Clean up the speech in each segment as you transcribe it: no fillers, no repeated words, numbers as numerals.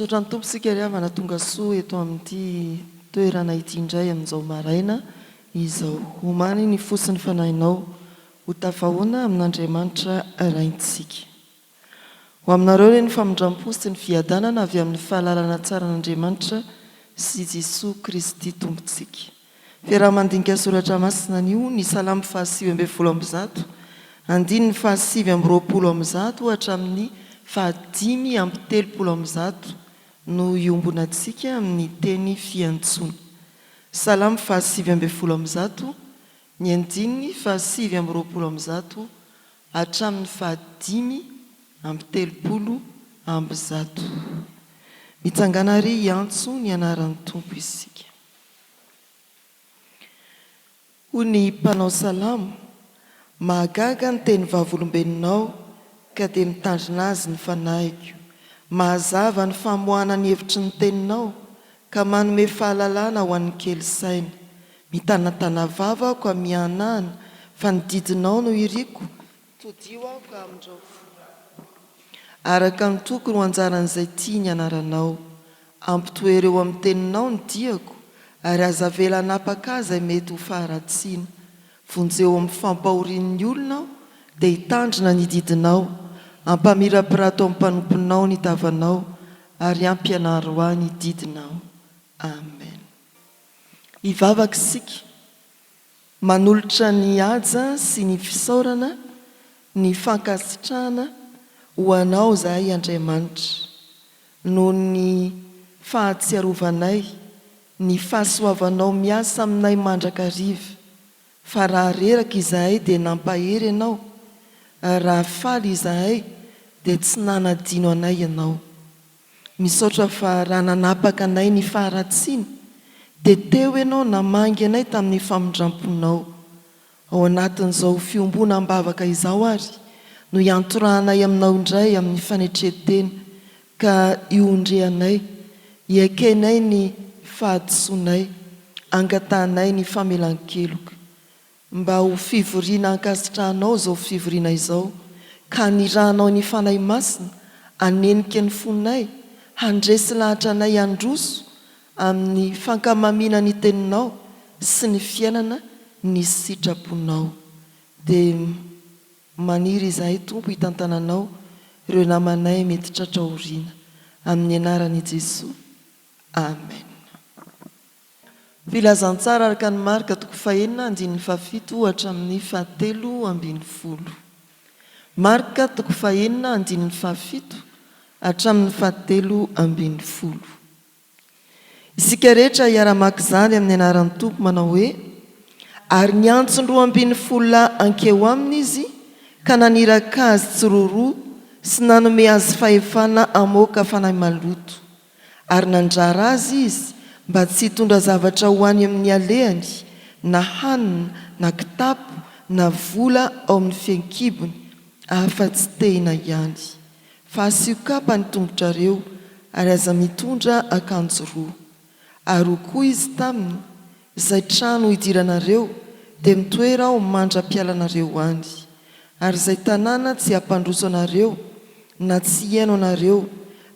Misaotra ny Tompo isika ry havana tonga soa eto amin'ity toerana ity indray amin'izao maraina izao. Omany ny fo sy ny fanahinao ho tafahoana amin'Andriamanitra Raintsika. Ho aminareo re ny famindram-po sy ny fiadanana avy amin'ny fahalalana tsaran'Andriamanitra sy Jesoa Kristy Tompontsika. Fiaraha-mandinika soratra masina anio ny Salamo faha-119, andininy faha-129 hatramin'ny faha-135 no iombonantsika amin'ny teny fiantsoana. Salamo faha-119, ny andininy faha-129 hatramin'ny faha-135. Mitsangàna àry hiantso ny anaran'ny Tompo isika. Hoy ny mpanao salamo, Mahagaga ny teny vavolombelonao, ka dia mitandrina azy ny fanahiko. Mahazava ny famoahana ny hevitry ny teninao, ka manome fahalalana ho an'ny kely saina. Mitanatana vava aho ka mihanahana, fa ny didinao no iriko, todiho aho ka amindrao fo. Araka ny tokony ho anjaran'izay tia ny anaranao. Ampitoero eo amin'ny teninao ny diako, ary aza avela hanapaka ahy izay mety ho faharatsiana. Vonjeo amin'ny fampahorian'ny olona aho, dia hitandrina ny didinao. Ampamirapirato amin'ny mpanomponao ny tavanao, ary ampianaro ahy ny didinao. Amen. Hivavaka isika, manolotra ny haja sy ny fisaorana, ny fankasitrahana ho Anao izahay Andriamanitra, noho ny fahatsiarovanay ny fahasoavanao miasa aminay mandrakariva, fa raha reraka izahay dia nampahery Ianao, ary raha faly izahay dia tsy nanadino anay Ianao. Misaotra fa raha nanapaka anay ny faharatsiana dia teo Ianao namangy anay tamin'ny famindramponao. Ao anatin'izao fiombonam-bavaka izao ary no iantorahanay aminao indray amin'ny fanetren-tena ka iondrehanay, iakenay ny fahadisoanay, angatahanay ny famelan-keloka. Mba ho fivoriana ankasitrahanao izao fivoriana izao, ka hanirahanao ny Fanahy Masina hanenika ny fonay, handresy lahatra anay handroso amin'ny fankamamiana ny Teninao sy ny fiainana ny sitraponao. Dia maniry izahay Tompo hitantananao ireo namanay mety tratra aoriana. Amin'ny anaran'i Jesoa. Amen. Filazantsara araka an'i Marka toko fahenina andininy fahafito hatramin'ny fahatelo ambin'ny folo. Marka toko fahenina andininy fahafito hatramin'ny fahatelo ambin'ny folo. Isika rehetra hiara-maka izany amin'ny anaran'ny Tompo manao hoe, Ary niantso ny 12 lahy hankeo aminy izy ka naniraka azy tsiroaroa sy nanome azy fahefana hamoaka fanahy maloto. Ary nandrara azy izy mba tsy hitondra zavatra ho any amin'ny alehany, na hanina, na kitapo, na vola ao amin'ny fehinkibony, afa-tsy tehina ihany. Fa asio kapa ny tongotrareo, ary aza mitondra akanjo roa. Ary hoy koa izy taminy, Izay trano hidiranareo, dia mitoera ao mandra-pialanareo any. Ary izay tanàna tsy hampandroso anareo, na tsy hihaino anareo,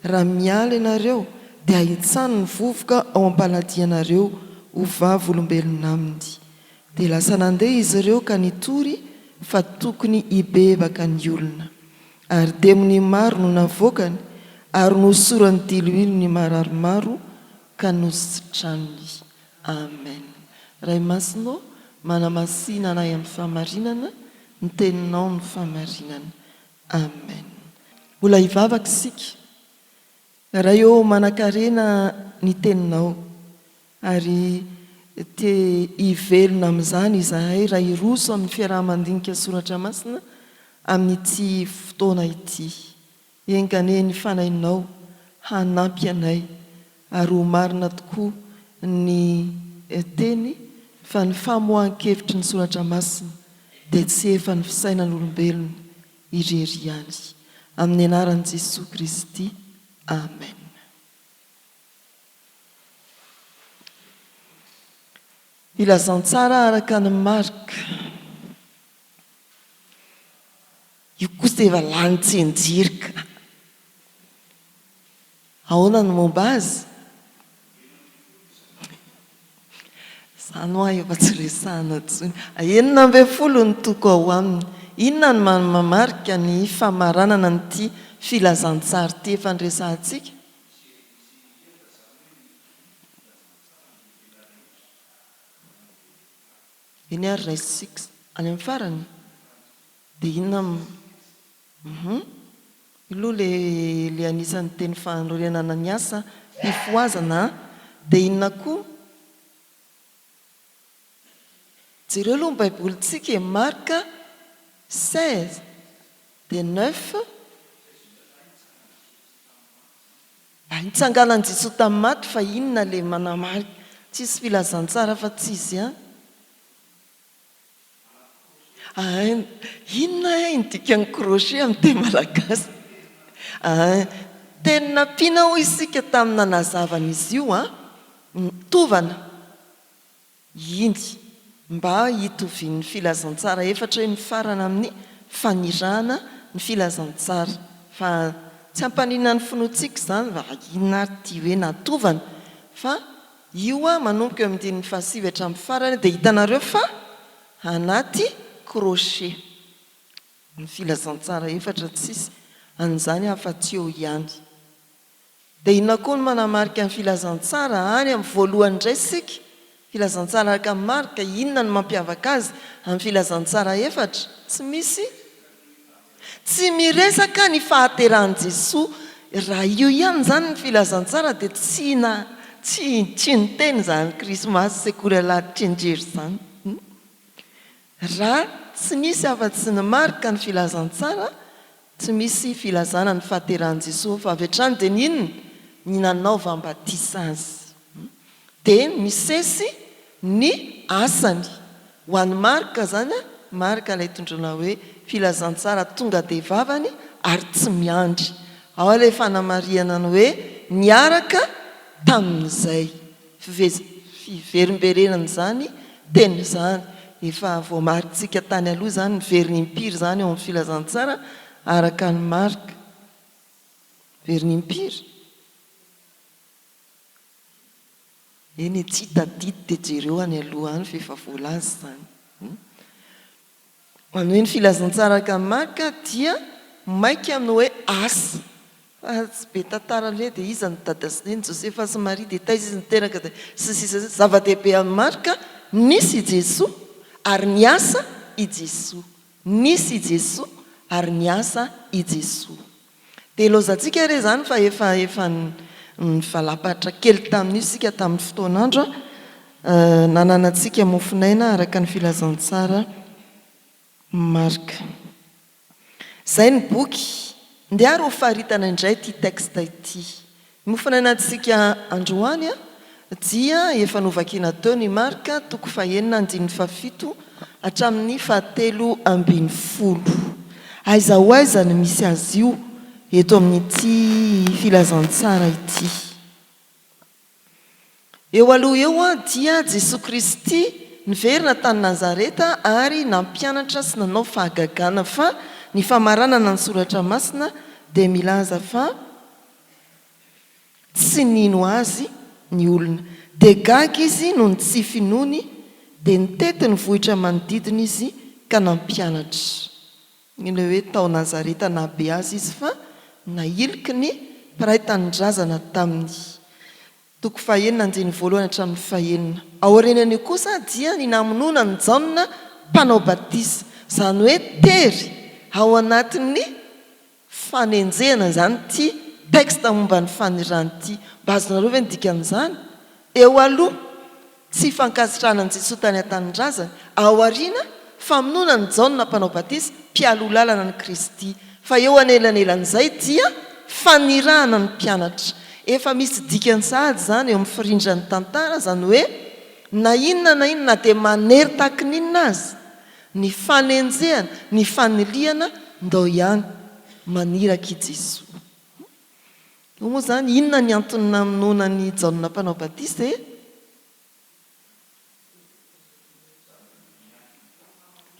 raha miala ianareo, dia ahitsano ny vovoka ao am-paladianareo ho vavolombelona aminy. Dia lasa nandeha izy ireo ka nitory fa tokony hibebaka ny olona. Ary demony maro no navoakany, ary nohosorany diloilo ny marary maro, ka nositraniny. Amen. Ray Masina ô, manamasina anay amin'ny fahamarinana, ny Teninao no fahamarinana. Amen. Mbola hivavaka isika. Ray ô, manankarena ny Teninao, ary te hivelona amin'izany izahay raha hiroso amin'ny fiaraha-mandinika Soratra Masina amin'ity fotoana ity. Enga anie ny Fanahinao hanampy anay ary ho marina tokoa ny teny fa ny famoahan-kevitry ny Soratra Masina dia tsy efa ny fisainan'olombelona irery ihany. Amin'ny anaran'i Jesoa Kristy, Amen. Filazantsara araka an'i Marka. Io kosa efa lany tsianjery ka. Ahoana ny momba azy? Izany hoa efa tsy resahana intsony. 16 ny toko ao aminy. Inona no manamarika ny famaranana an'ity filazantsara ity efa niresahantsika? Eny ary raisiko any amin'ny farany dia inona Hum. Io aloha le le anisan'ny teny fanorenana ny asa fifohazana an! Dia inona koa? Jereo aloha ny baibolintsika e, Marc 16 dia neuf. Mba nitsanganan'i Jesoa tamin'ny maty fa inona le manamarika? Tsisy filazantsara fa tsy izy ihany. Ain, inona hay ny dikan'ny crochet amin'ny teny malagasy? Ain, teny nampiana hoy isika tamin'ny nanazavana izy io an, ny tovana, iny, mba hitovian'ny filazantsara efatra hoe mifarana amin'ny fanirahana ny filazantsara. Fa tsy hampaninona ny finoantsika izany fa inona ary ity hoe natovana fa Io manomboka eo amin'ny andininy fahasivy hatramin'ny farany dia hitanareo fa anaty crochet. Ny filazantsara efatra tsisy an'izany afa-tsy eo ihany. Dia inona koa no manamarika ny filazantsara? Any amin'ny voalohany indray isika, filazantsara araka an'i Marka, inona no mampiavaka azy amin'ny filazantsara efatra? Tsy misy Tsy miresaka ny fahaterahan'i Jesoa, raha io ihany izany ny filazantsara dia tsy na tsy tsy niteny izany krismasy sekoly alahady trinjery izany. Raha tsy nisy afa-tsy ny Marka ny filazantsara, tsy misy filazana ny fahaterahan'i Jesoa fa avy hatrany dia ny inona? Ny nanaovam-batisa azy. Dia misesy ny asany. Ho an'i Marka izany, Marka ilay tondroina hoe filazantsara tonga dia vavany ary tsy miandry. Ao ilay fanamarihana ny hoe niaraka tamin'izay. Fiverimberenana izany teny izany. Efa voamaritsika tany aloha izany, miverina impiry izany ao amin'ny filazantsara araka an'i Marka. Miverina impiry. Eny e, tsy tadidy dia jereo any aloha any fa efa voalaza izany. Izany hoe ny filazantsara araka an'i Marka dia maika amin'ny hoe asa. Fa tsy be tantara indray dia iza no dada sy neny, Josefa sy Maria dia taiza izy niteraka dia sy ny sisa Zava-dehibe amin'i Marka, nisy i Jesoa ary niasa i Jesoa. Nisy i Jesoa ary niasa i Jesoa. Dia ilaozantsika re izany fa efa efa nivalapatra kely tamin'io isika tamin'ny fotoan'andro nananantsika mofon'aina araka ny filazantsara Marka. Izay ny boky. Ndeha ary ho faritana indray ity texte ity. Ny mofonainantsika androany dia efa novakiana teo ny Marka toko fahenina andininy fahafito hatramin'ny fahatelo ambin'ny folo. Aiza ho aiza no misy azy io eto amin'ity filazantsara ity? Eo aloha eo dia Jesoa Kristy niverina tany Nazareta ary nampianatra sy nanao fahagagana fa ny famaranana ny soratra masina dia milaza fa Tsy nino azy ny olona. Dia gaga izy noho ny tsy finoany, dia nitety ny vohitra manodidina izy ka nampianatra. Ilay hoe tao Nazareta nahabe azy izy fa nailiky ny mpiray tanindrazana taminy. Toko fahenina andininy voalohany hatramin'ny fahenina. Aorianan'io kosa dia ny namonoana an'i Jaona mpanao batisa. Izany hoe tery ao anatin'ny Fanenjehana izany ity texte momba ny fanirahana ity. Mba azonareo ve ny dikan'izany? Eo aloha, tsy fankasitrahana an'i Jesoa tany an-tanindrazany. Ao aoriana, famonoana an'i Jaona mpanao batisa, mpialoha lalana an'i Kristy. Fa eo anelanelan'izay dia fanirahana ny mpianatra. Efa misy dikany sahady izany eo amin'ny firindran'ny tantara, izany hoe na inona na inona, na dia manery tahaky ny inona aza, Ny fanenjehana, ny fanilihana, ndao ihany maniraka i Jesoa. Eo moa izany, inona ny antony namonoana an'i Jaona Mpanao Batisa e?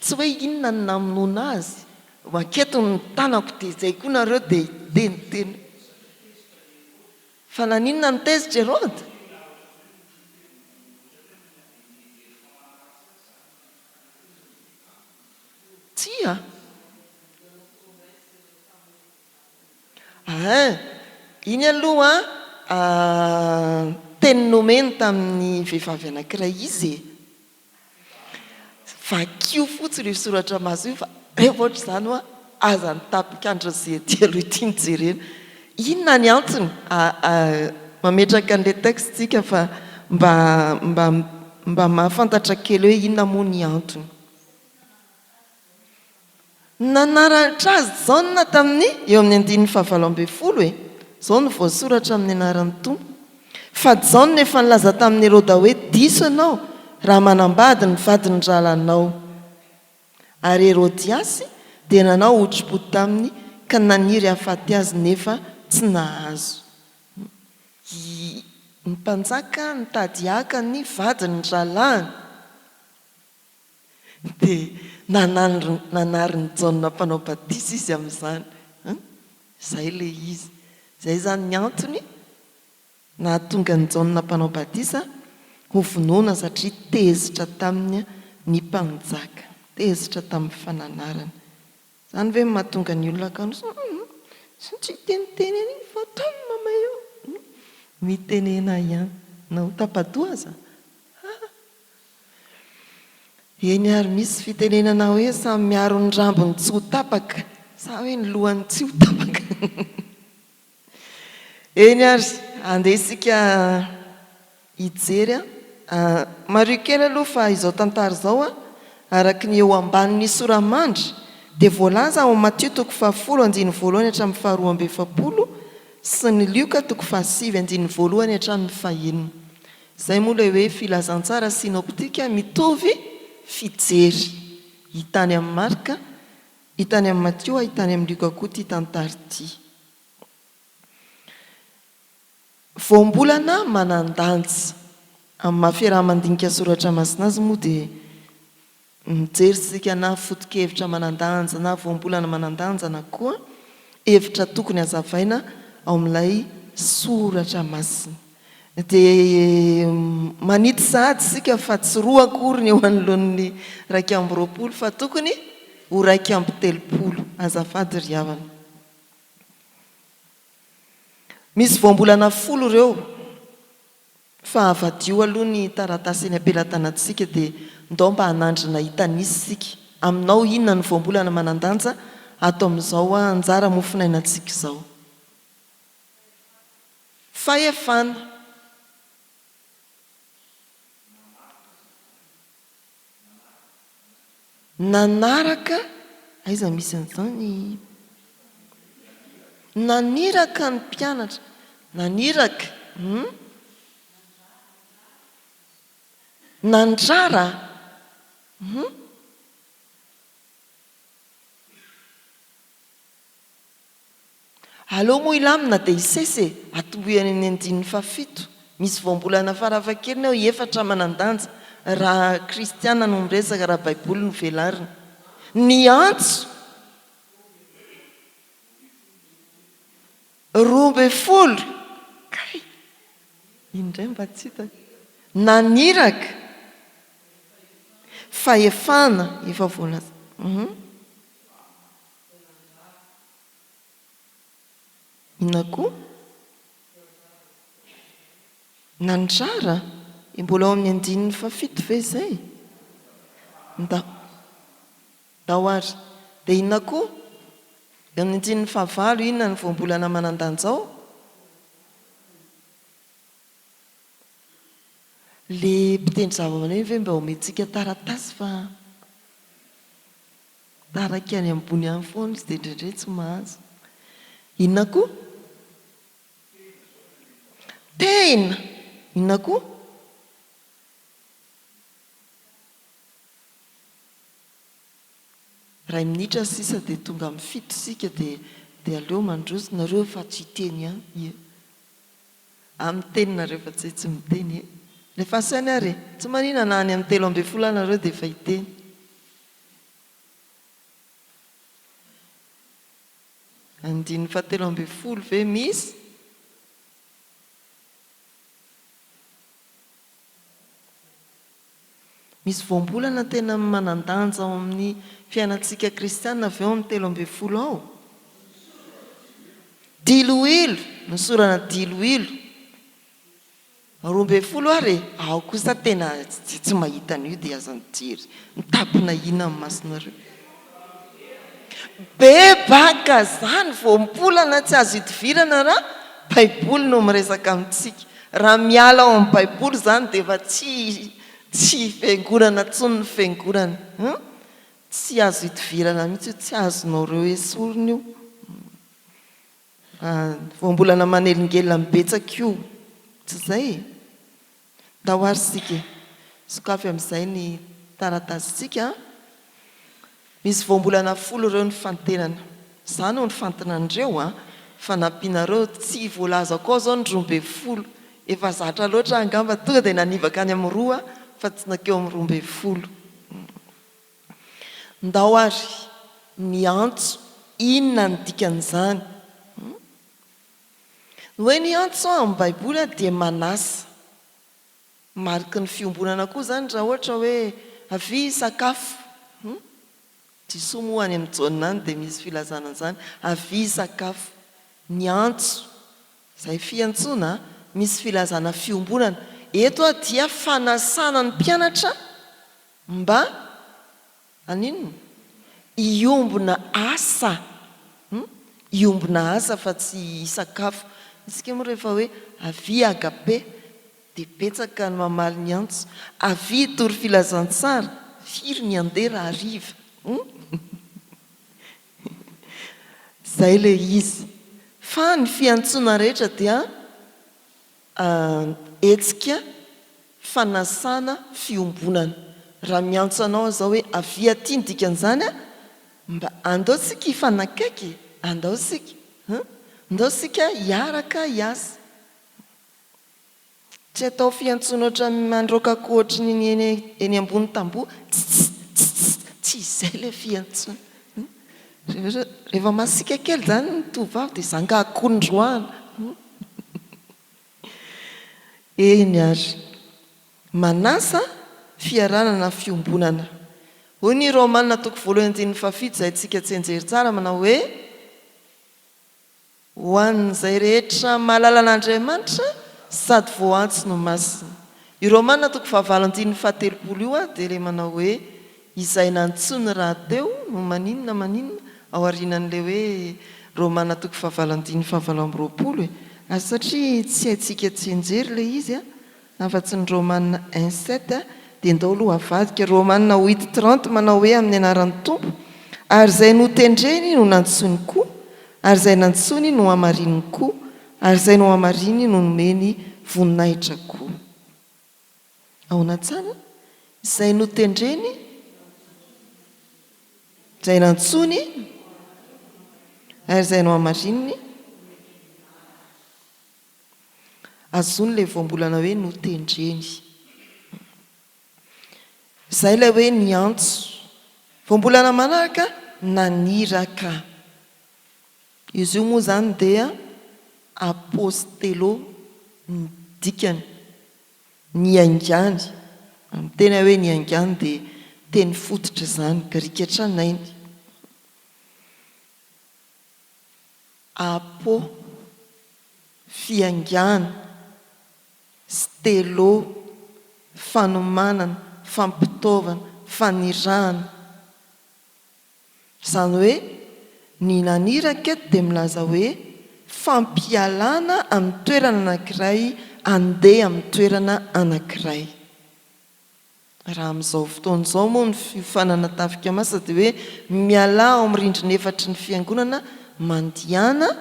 Tsy hoe inona ny namonoana azy, manketo ny tanako dia izay koa nareo dia hiteniteny. Fa naninona no tezitra Heroda? Tsia. Ein, iny aloha an, teny nomeny tamin'ny vehivavy anankiray izy e. Vakio fotsiny io soratra masina io fa rehefa ohatr'izany hoa aza ny tapik'andro izay aty aloha ity no jerena. Inona ny antony? Mametraka an'ilay texte tsika fa mba mba mba mahafantatra kely hoe inona moa ny antony. Nanaratra azy Jaona tamin'ny eo amin'ny andininy fahavalo ambin'ny folo e! Izao no voasoratra amin'ny anaran'ny Tompo, Fa Jaona efa nilaza tamin'i Heroda hoe, Diso ianao raha manambady ny vadin'ny rahalahinao. Ary Herodiasy dia nanao otri-po taminy ka naniry hahafaty azy nefa tsy nahazo. Ny mpanjaka nitady haka ny vadin'ny rahalahiny. Dia nanarin'i Jaona Mpanao Batisa izy amin'izany. Izay ilay izy. Izay izany ny antony nahatonga an'i Jaona Mpanao Batisa hovonoina satria tezitra taminy ny mpanjaka. Tezitra tamin'ny fananarana. Izany ve no mahatonga ny olona kanosa? Hum, tsy hiteniteny an'iny fa ataony mamay eo. Mitenena ihany. Na ho tapa-doha aza. Ha! Eny ary misy fitenenana hoe samy miaro ny rambony tsy ho tapaka sa hoe ny lohany tsy ho tapaka. Eny ary, andeha isika hijery an. Mariho kely aloha fa izao tantara izao an, araka ny eo ambanin'ny sora-mandry dia voalaza ao amin'ny Matio toko fahafolo andininy voalohany hatramin'ny faharoa amby efapolo sy ny Lioka toko fahasivy andininy voalohany hatramin'ny fahenina. Izay moa ilay hoe filazantsara synoptika mitovy fijery. Hita any amin'i Marka, hita any amin'i Matio, hita any amin'i Lioka koa ity tantara ity. Voambolana manan-danja. Amin'ny maha fiaraha-mandinika soratra masina azy moa dia Mijery isika na foto-kevitra manan-danja na voambolana manan-danja na koa hevitra tokony hazavaina ao amin'ilay soratra masina. Dia manitsy sahady isika fa tsy roa akory ny eo anoloan'ny 21 fa tokony ho 31. Azafady ry havana. Misy voambolana folo ireo. Fa avadio aloha ny taratasy eny am-pelatanantsika dia ndao mba hanandrina hitanisa isika. Aminao inona no voambolana manan-danja ato amin'izao anjara mofonainantsika izao? Fahefana. Nanaraka, aiza misy an'izany? Naniraka ny mpianatra, naniraka, hum? Nandrara, hum? Aleo moa hilamina dia hisesy e! Atombohy any amin'ny andininy fahafito. Misy voambolana farafahakeliny ao efatra manan-danja raha kristiana no miresaka, raha baiboly no velarina. Ny antso 12, kay! Iny indray mba tsy hitako. Naniraka, fahefana, efa voalaza. Hum. Inona koa? Nandrara? E mbola ao amin'ny andininy fahafito ve izay? Ndao. Ndao ary. Dia inona koa? Eo amin'ny andininy fahavalo, inona ny voambolana manan-danja ao? Le mpitendry zavamaneno ve mba omentsika taratasy fa. Taraiky any ambony any foana izy dia indraindray tsy mahazo. Inona koa? Tehina! Inona koa? Iray minitra sisa dia tonga amin'ny fito isika dia dia aleo mandroso nareo fa tsy hiteny ihany. Ie. Ah miteny nareo fa tsy tsy miteny e. Alefaso ihany ary e. Tsy manina na any amin'ny 13 any nareo dia efa hiteny. Andininy fahatelo ambin'ny folo ve misy? Misy voambolana tena manan-danja ao amin'ny fiainantsika kristiana avy ao amin'ny 13 ao. Diloilo, nosorana diloilo. 12 ary e! Ao kosa tena tsy mahita an'io dia aza mijery. Mitapina inona ny masonareo? Bebaka zany voambolana tsy azo idivirana raha baiboly no miresaka amintsika. Raha miala ao amin'ny baiboly izany dia efa tsy tsy fiangonana intsony ny fiangonana. Hum? Tsy azo idivirana mihitsy io, tsy azonareo esorina io. Fa voambolana manelingelina ny betsaka io, tsy izay e? Ndao ary isika e! Sokafy amin'izay ny taratasintsika an! Misy voambolana folo ireo ny fantenana. Izaho no nifantina an'ireo an! Fa nampianareo tsy voalazako ao izao ny 12. Efa zatra loatra aho angamba tonga dia nanivaka any amin'ny roa fa tsy nankeo amin'ny 12. Ndao ary ny antso, inona ny dikan'izany? Ny hoe ny antso ao amin'ny Baiboly dia manasa. Mariky ny fiombonana koa izany raha ohatra hoe avia hisakafo. Jesoa moa any amin'ny Jaona any dia misy filazana an'izany, avia hisakafo. Ny antso, izay fiantsoana, misy filazana fiombonana. Eto dia fanasana ny mpianatra Mba haninona? Hiombona asa hum, hiombona asa fa tsy hisakafo. Isika moa rehefa hoe avia agape dia betsaka ny mamaly ny antso, avia hitory filazantsara, firy ny handeha raha hariva hum. Izay ilay izy. Fa ny fiantsoana rehetra dia Hetsika fanasana fiombonana. Raha miantso anao aho izao hoe avia aty ny dikan'izany an, mba andao isika hifanakaiky e, andao isika an, ndao isika hiaraka hiasa. Tsy atao fiantsoana ohatran'ny mandroaka akoho ohatry ny eny eny ambony tamboho, tss tss tsy izay ilay fiantsoana. Rehefa masiaka kely izany ny tovovavy dia zanga akoho noroahana. Eny ary. Manasa fiarahana na fiombonana. Hoy ny Romana toko voalohany andininy fahafito izay haintsika tsianjery tsara manao hoe, Ho an'izay rehetra mahalala an'Andriamanitra sady voaantso no masina. Io Romana toko fahavalo andininy fahatelopolo io dia ilay manao hoe izay nantsoiny rahateo no maninona maninona ao aorianan'ilay hoe Romana toko fahavalo andininy fahavalo amby roapolo e! Ary satria tsy haintsika tsianjery ilay izy an, Afa-tsy ny Romana un sept dia ndao aloha avadika Romana huit trente manao hoe amin'ny anaran'ny Tompo, ary izay notendreny no nantsoiny koa, ary izay nantsoiny nohamarininy koa, ary izay nohamarininy no nomeny voninahitra koa. Ahoana tsara? Izay notendreny, izay nantsoiny, ary izay nohamarininy. Azony ilay voambolana hoe notendreny. Izay ilay hoe niantso. Voambolana manaraka, naniraka. Izy io moa izany dia apostelo ny dikany. Niaingàny. Raha miteny aho hoe niaingàny dia teny fototra izany, grika tranainy. Apo, fiaingàna, stello, fanomanana, fampitaovana, fanirahana. Izany hoe ny naniraka eto dia milaza hoe fampialana amin'ny toerana anankiray handeha amin'ny toerana anankiray. Raha amin'izao fotoana izao moa ny fiofanana tafika masa dia hoe mialà ao amin'ny rindrin'efatry ny fiangonana, mandihana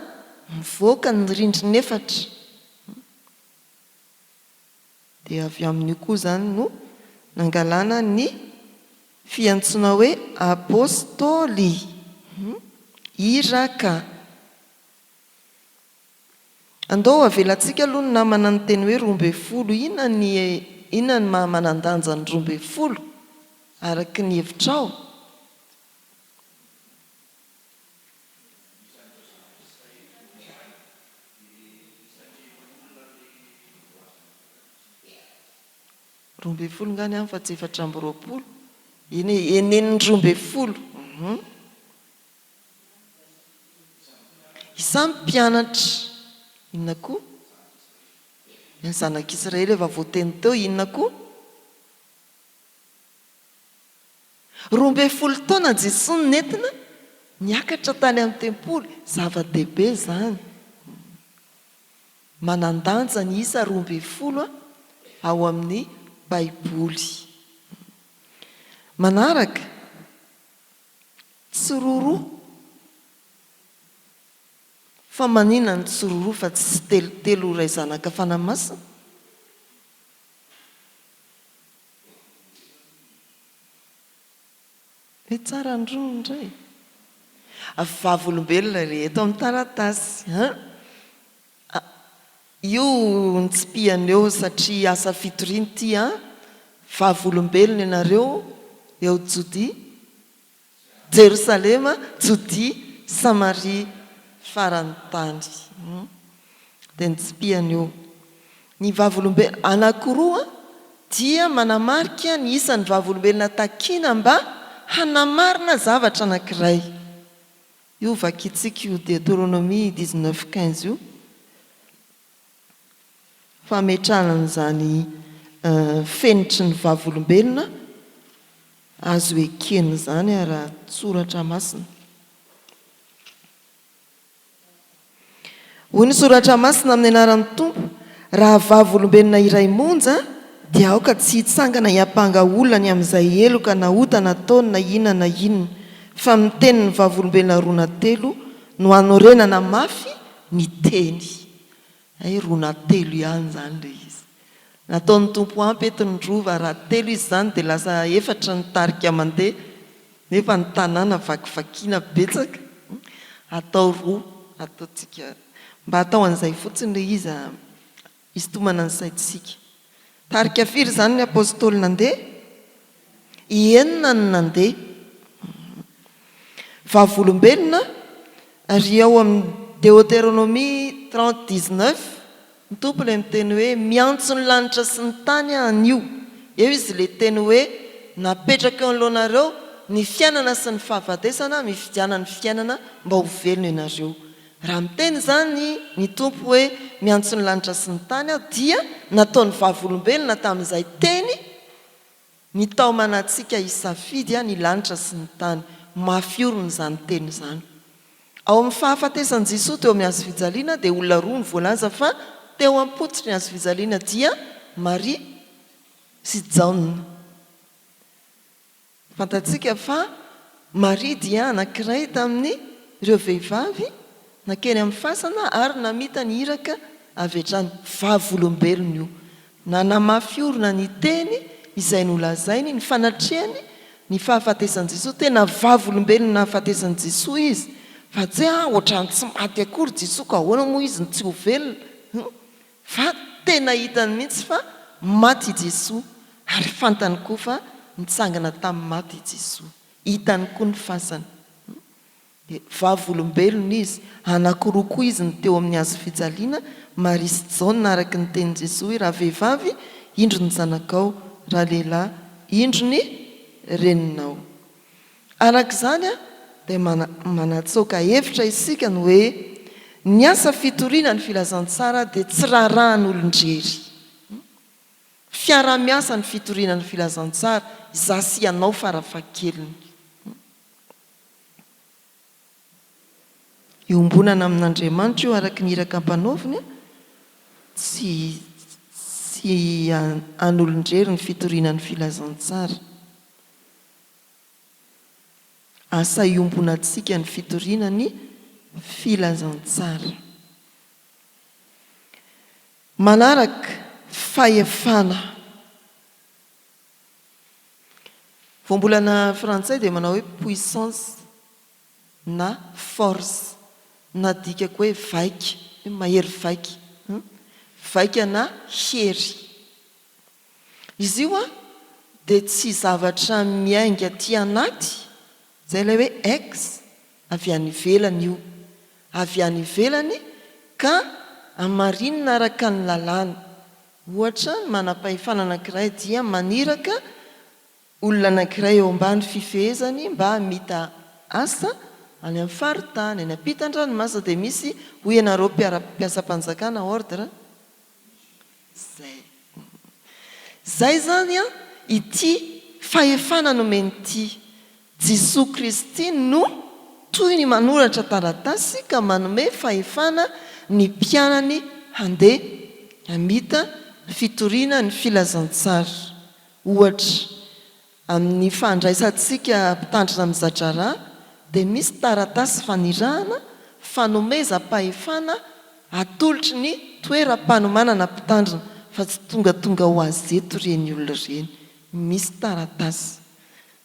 mivoaka ny rindrin'efatra. Dia avy amin'io koa izany no nangalana ny fiantsoana hoe Apostoly, iraka. Andao avelantsika aloha ny namana niteny hoe 12, inona ny inona ny maha manan-danja ny 12 araka ny hevitrao? 12 nga ny any fa tsy 24? Eny e, enenin'ny 12. Hum. Isan'ny mpianatra. Inona koa? Ny zanak'Israely efa voateny teo, inona koa? 12 taona Jesoa no nentina niakatra tany amin'ny tempoly, zava-dehibe izany. Manan-danja ny isa 12 ao amin'ny Baiboly. Manaraka, tsiroroa. Fa maninona no tsiroroa fa tsy telotelo Ray Zanaka Fanahy Masina? Hoe tsara ny roa indray. Vavolombelona re eto amin'ny taratasy an! Io ny tsipihana eo satria asa fitoriana ity an! Vavolombelona ianareo eo Jodia. Jerosalema, Jodia, Samaria, faran'ny tany. Dia nitsipihany io. Ny vavolombelona anankiroa dia manamarika ny isan'ny vavolombelona takina mba hanamarina zavatra anankiray. Io vakintsika io Deoteronomia dix-neuf quinze io. Fametrahana an'izany fenitry ny vavolombelona azo ekena izany ara-tsoratra masina. Hoy ny soratra masina amin'ny anaran'ny Tompo, Raha vavolombelona iray monja, dia aoka tsy hitsangana hiampanga olona ny amin'izay heloka na ota nataony na inona na inona, fa amin'ny tenin'ny vavolombelona roa na telo no hanorenana mafy ny teny. Hay roa na telo ihany izany ilay izy. Nataon'ny Tompo ampy eto ny rova, raha telo izy izany dia lasa efatra ny tarika mandeha, nefa ny tanàna vakivakiana betsaka. Atao roa, ataontsika, mba atao an'izay fotsiny ilay izy hisintomana ny saintsika. Tarika firy izany ny Apostoly nandeha? Enina no nandeha. Vavolombelona, ary ao amin'ny Deoteronomia 30 19, ny Tompo ilay miteny hoe, Miantso ny lanitra sy ny tany Aho anio. Eo Izy ilay teny hoe, Napetrako eo anoloanareo ny fiainana sy ny fahafatesana, mifidiana ny fiainana mba ho velona ianareo. Raha miteny izany ny Tompo hoe, Miantso ny lanitra sy ny tany Aho, dia nataony vavolombelona tamin'izay teny nitaomana antsika hisafidy ny lanitra sy ny tany. Mafy orina izany teny izany. Ao amin'ny fahafatesan'i Jesoa teo amin'ny hazofijaliana dia olona roa no voalaza fa teo am-pototry ny hazofijaliana dia Maria sy Jaona. Fantatsika fa Maria dia anankiray tamin'ireo vehivavy nankeny amin'ny fasana ary namita ny iraka avy hatrany. Vavolombelona io. Nanamafy orina ny teny izay nolazainy, ny fanatrehany ny fahafatesan'i Jesoa. Tena vavolombelon'ny nahafatesan'i Jesoa izy. Fa tsy hoe ah ohatran'ny tsy maty akory Jesoa ka ahoana moa izy no tsy ho velona. Hum. Fa tena hitany mihitsy fa maty i Jesoa ary fantany koa fa nitsangana tamin'ny maty i Jesoa. Hitany koa ny fasana. Dia vavolombelona izy. Anankiroa koa izy no teo amin'ny hazo fijaliana, Maria sy Jaona araka ny tenin'i Jesoa hoe, Ravehivavy, indro ny zanakao, ralehilahy, indro ny reninao. Araka izany dia manatsoaka hevitra isika ny hoe ny asa fitoriana ny filazantsara dia tsy raharahan'olon-drery. Fiaraha-miasa ny fitoriana ny filazantsara, izaho sy ianao farafahakeliny. Iombonana amin'Andriamanitra io araka ny iraka ampanaoviny, tsy tsy an'olon-drery ny fitoriana ny filazantsara. Asa iombonantsika ny fitoriana ny filazantsara. Manaraka, fahefana. Voambolana frantsay dia manao hoe puissance na force na adikako hoe vaika, hoe mahery vaika, vaika na hery. Izy io dia tsy zavatra miainga aty anaty, izay ilay hoe ex, avy any ivelany io. Avy any ivelany ka hamarinina araka ny lalàna. Ohatra, ny manam-pahefana anankiray dia maniraka olona anankiray eo ambany fifehezany mba hamita asa any amin'ny faritany, any ampitan-dranomasina dia misy, hoy ianareo mpiara-mpiasam-panjakana, ordre. Zay. Zay izany an, ity fahefana nomeny ity. Jesoa Kristy no toy ny manoratra taratasy ka manome fahefana ny mpianany handeha hamita fitoriana ny filazantsara. Ohatra, Amin'ny fandraisantsika mpitandrina amin'ny za-draharaha dia misy taratasy fanirahana fanomezam-pahefana atolotry ny toeram-panomanana mpitandrina fa tsy tongatonga ho azy eto ireny olona ireny. Misy taratasy.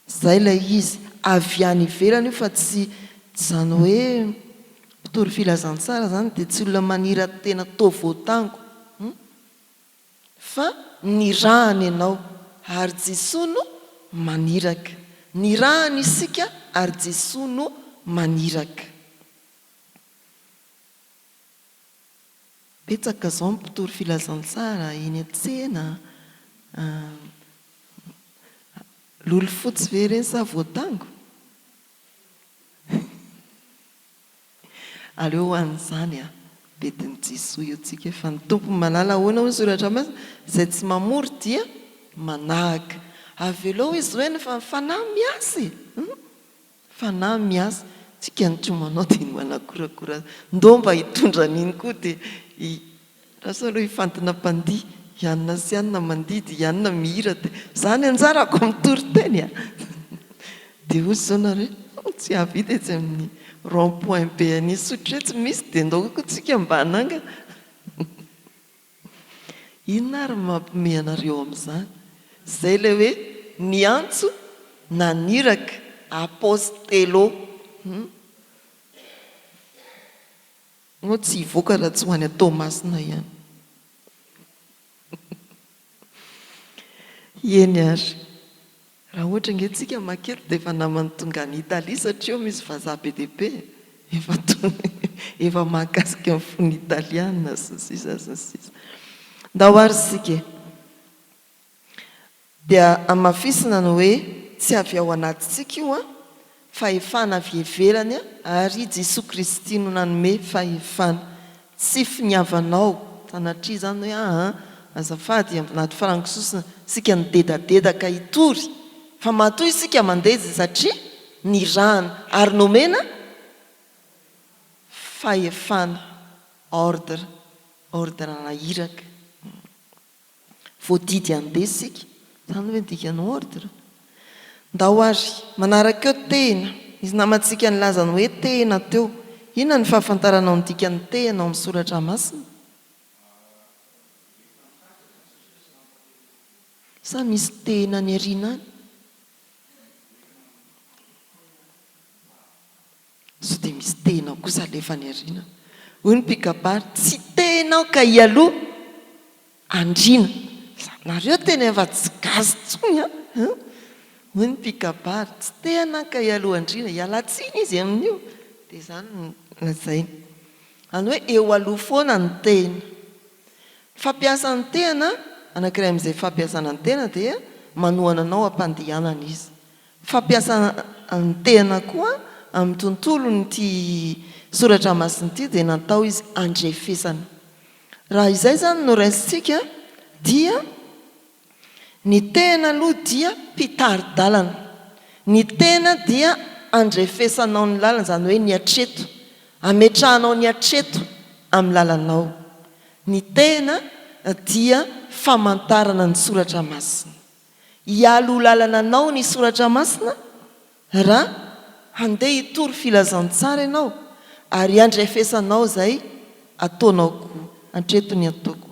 Izay ilay izy. Avy any ivelany io fa tsy izany hoe mpitory filazantsara izany dia tsy olona manira-tena toa voatango. Fa nirahana ianao, ary Jesoa no maniraka. Nirahana isika, ary Jesoa no maniraka. Betsaka izao ny mpitory filazantsara eny an-tsena a! Lolo fotsy ve ireny sa voatango? Aleo ho an'izany a! Bedin'i Jesoa io tsika fa ny Tompo malala ahoana hoy ny soratra masina izay tsy mamory dia manahaka. Avelao izy hoe ny fa ny fanahy miasa e! Hum! Fanahy miasa. Tsika ny tsy manao dia ny manakorakora ndao mba hitondra an'iny koa dia i Lasa aloha hifantina mpandihy, i anona sy anona mandihy dia i anona mihira dia za ny anjarako amin'ny toriteny a! Dia hoy izao nareo, tsy hahavita etsy amin'ny rond point be any Isotry etsy misy dia ndao koa tsika mba hanangana. Inona ary no mampiomehy anareo amin'izany? Izay ilay hoe niantso naniraka, apostello. Hum. Moa tsy hivoaka raha tsy ho any Toamasina ihany. Eny ary. Raha ohatra ange tsika maketo dia efa naman'ny tonga any Italie satria ao misy vazaha be dia be e. Efa tonga, efa mahakasika ny fon'ny Italiana sy ny sisa sy ny sisa. Ndao ary isika e. Dia hamafisina ny hoe tsy avy ao anatintsika io an, fahefana avy ivelany ary Jesoa Kristy no nanome fahefana. Tsy finiavanao, sanatria izany hoe aa azafady anaty farango sosona isika nidedadedaka hitory fa matoa isika mandeha dia satria nirahana ary nomena fahefana, ordre, ordre na iraka. Voadidy handeha isika. Izany ve ny dikan'ny ordre? Ndao ary, manaraka eo tehina. Nisy namantsika nilaza ny hoe tehina teo. Inona ny fahafantaranao ny dikan'ny tehina ao amin'ny soratra masina? Sa misy tehina any aoriana any? Sao dia misy tehina kosa alefa any aoriana? Hoy ny mpikabary, tsy tehina aho ka hialoha andriana. Nareo tena efa tsy gasy intsony an! Hoy ny mpikabary, tsy tehina aho ka hialoha andriana. Hiala tsiny izy amin'io. Dia izany no lazainy. Izany hoe eo aloha foana ny tehina. Ny fampiasa ny tehina, anankiray amin'izay fampiasana ny tehina dia manohana anao am-pandehanana izy. Fampiasana ny tehina koa amin'ny tontolon'ity soratra masina ity dia natao izy handrefesana. Raha izay izany no raisintsika dia ny tehina aloha dia mpitari-dalana. Ny tehina dia andrefesanao ny lalana, izany hoe ny hatreto. Ametrahanao ny hatreto amin'ny lalanao. Ny tehina dia famantarana ny soratra masina. Hialoha lalana anao ny Soratra Masina raha handeha hitory filazantsara ianao ary handrefesanao izay ataonao koa. Hatreto ny ataoko.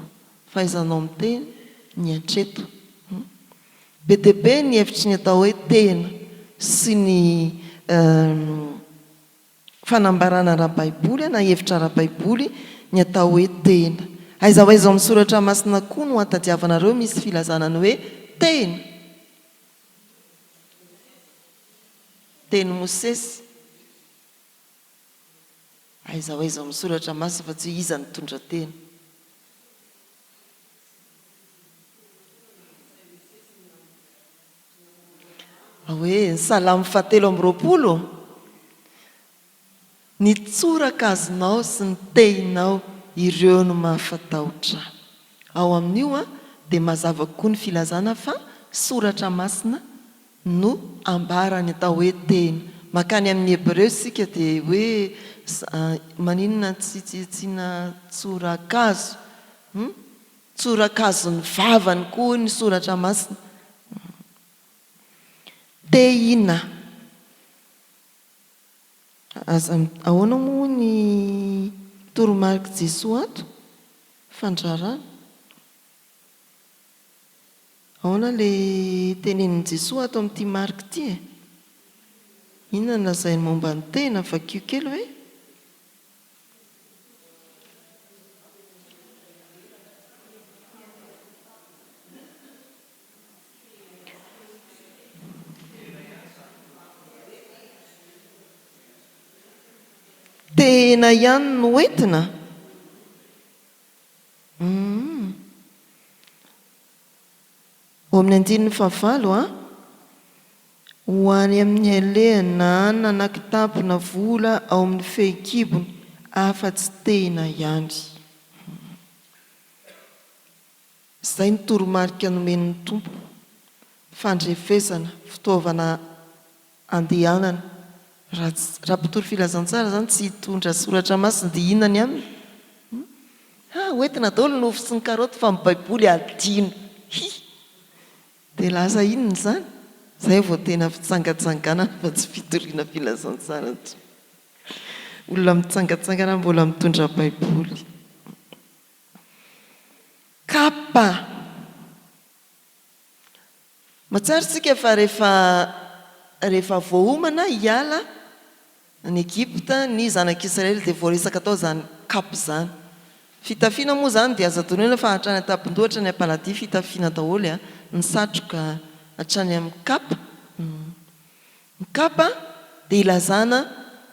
Fahaizanao miteny ny hatreto. Be dia be ny hevitry ny atao hoe tena sy ny Fanambarana ara-baiboly na hevitra ara-baiboly ny atao hoe tena. Aiza ho aiza ao amin'ny soratra masina koa no hatadiavanareo misy filazana ny hoe tena? Teny Mosesy. Aiza ho aiza ao amin'ny soratra masina fa tsy hoe iza nitondra tena. Hoe ny Salamo fahatelo amby roapolo, Ny tsorakazonao sy ny tehinao, ireo no mahafatahotra ahy. Ao amin'io dia mazava kokoa ny filazana fa soratra masina no ambara ny atao hoe tehina. Mankany amin'ny Hebreo isika dia hoe maninona tsy tsitsiana tsorakazo? Hum? Tsorakazon'ny vavany koa hoy ny soratra masina. Tehina. Aza, ahoana moa ny toromarik'i Jesoa ato? Fandrarana. Ahoana ilay tenenin'i Jesoa ato amin'ity marika ity e? Inona no lazainy momba ny tena? Vakio kely hoe. Tehina ihany no entina? Humm. Ao amin'ny andininy fahavalo a. Ho any amin'ny alehany na hanina na kitapo na vola ao amin'ny fehikibony afa-tsy tehina ihany. Humm. Izay ny toromarika nomen'ny Tompo. Fandrefesana, fitaovana andehanana. Raha tsy, raha mpitory filazantsara izany tsy hitondra soratra masina dia inona ny aminy? Hum? Ha, hoentina daholo ny ovy sy ny karaoty fa ny baiboly adino. Hi! Dia lasa inona izany? Izay vao tena fitsangatsanganana fa tsy fitoriana filazantsara intsony. Olona mitsangatsangana mbola mitondra baiboly. Kapa. Mahatsiaro isika fa rehefa rehefa voaomana hiala any Egypta ny zanak'Israely dia voaresaka tao izany kapa izany. Fitafiana moa izany dia azo adinoina fa hatrany an-tampon-doha hatrany am-paladia fitafiana daholo a, ny satroka hatrany amin'ny kapa. Ny kapa dia ilazana